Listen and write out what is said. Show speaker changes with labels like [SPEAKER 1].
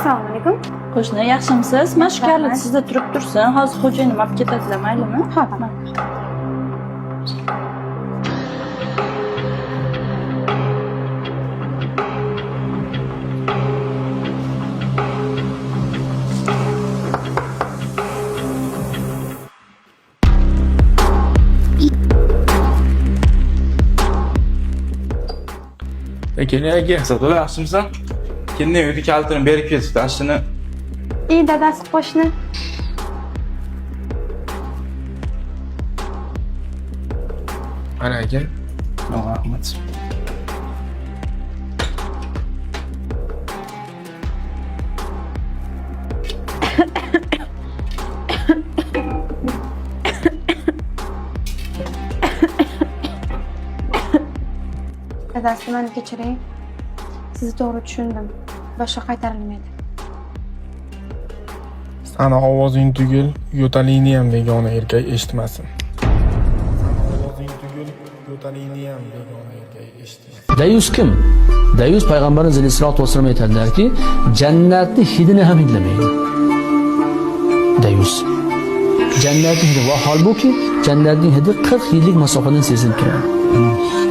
[SPEAKER 1] Assalomu alaykum.
[SPEAKER 2] Qo'shni, yaxshimisiz? Mana shu kalit
[SPEAKER 1] Rahmat.
[SPEAKER 2] sizda turib tursin. Hozir xo'jayinim olib ketadilar, maylimi?
[SPEAKER 1] Xo'p.
[SPEAKER 3] Kelin aka, Sadola yaxshimisan? Kelin uyda kalitini berib ketibdi, ana shuni
[SPEAKER 1] Ey dadasi qo'shni.
[SPEAKER 3] Ana aka. Rahmat.
[SPEAKER 1] Dadasi meni kechiring. Sizni to'g'ri tushundim. Boshqa qaytarilmaydi.
[SPEAKER 4] Sani ovozing tugul, yo'talingni ham begona erkak eshitmasin. Sani ovozing tugul, yo'talingni ham begona erkak eshitmasin.
[SPEAKER 5] Dayus kim? Dayus payg'ambarimiz alayhisalotu vassalom aytadilarki, jannatni hidini ham hidlamaydi. Dayus. Jannatning hidi va holbuki jannatning hidi 40 yillik masofadan sezilib turadi.